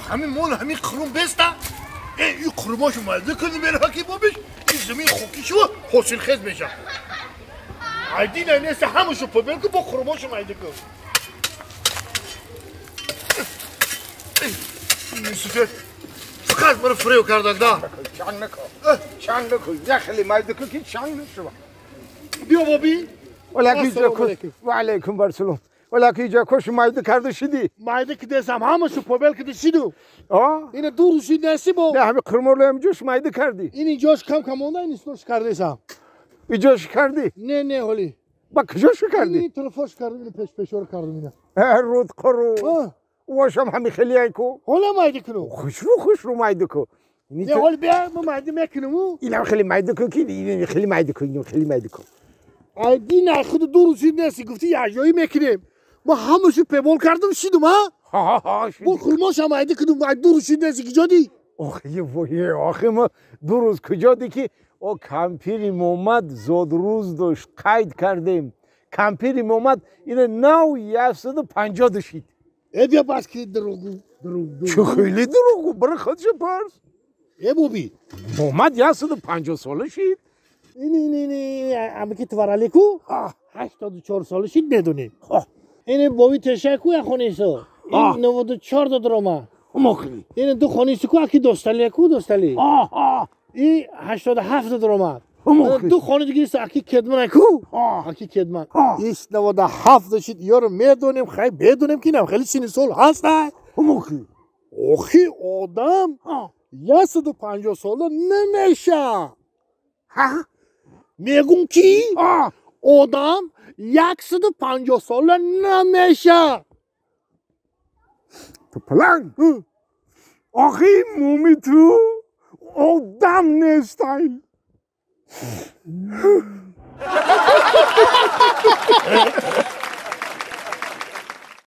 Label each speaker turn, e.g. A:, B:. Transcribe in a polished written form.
A: Ҳамин мол ҳамин қурум беста? Ин қурумошо майда кунӣ мераки бобиш, ин замин хоки шува ҳосилхез меша. Айдина неста ҳамашо побел ку бо қурумошо майда кун. Юсуфет фақат маро фиреб кардак да.
B: Чанг нако. Чанг нако. Я хеле майда ку ки чанг нашува.
A: Биё боби.
B: Ва алайкум вассалом. Валаки иҷа кош майда карда шидӣ.
A: Майда кидесам ҳамашу побел кида шиду. Ина ду рӯзи насибо.
B: Не ҳами қурморлаям ҷош майда кардӣ.
A: Ин иҷош кам кам монда, ин истош кардесам.
B: Иҷош кардӣ?
A: Не, не, ҳоли.
B: Ба куҷош кардӣ?
A: Ин тарафош кардам, ин пеш пешор кардам ина.
B: Руд қуру. Вошам ҳами хеле айку.
A: Ҳола майда кунам.
B: Хушру хушру майда ку.
A: Не, ҳоли бия ма майда мекунам.
B: Инам хеле майда ку ки ин хеле майда ку, ин хеле майда ку.
A: Айдина худ ду рӯзи неси гуфти яҷоӣ мекунем. Ма ҳамашу пебол кардам шидум, ҳа? Бо хурмошам айда кунум, ай ду рӯз шид неси куҷо дӣ?
B: Охи вой, охи ма ду рӯз куҷо дӣ ки о кампири Момад зодрӯз дошт, қайд кардем. Кампири Момад ина нав 150 дошид.
A: Э бия бас ки дурӯғгӯ, дурӯғгӯ.
B: Чӣ хеле дурӯғгӯ, бара худша парс.
A: Э боби.
B: Момад 150 сола шид.
A: Ин ин ин амаки тваралику 84 сола шид медонем. Ин боби тешаку я хонисо. Ин 94 додрома.
B: Мохли.
A: Ин ду хонисо аки достали ку достали. Ин 87 додрома. Ду хони диги аки кедман ку. Аки кедман. Ин 97 дошид ёро медонем, хай медонем ки нам хеле сини сол ҳаст.
B: Мохли.
A: Охи одам 150 сола намеша. Мегум ки одам 150 сола намеша.
B: Ту паланг. Охи муми ту одам нестай.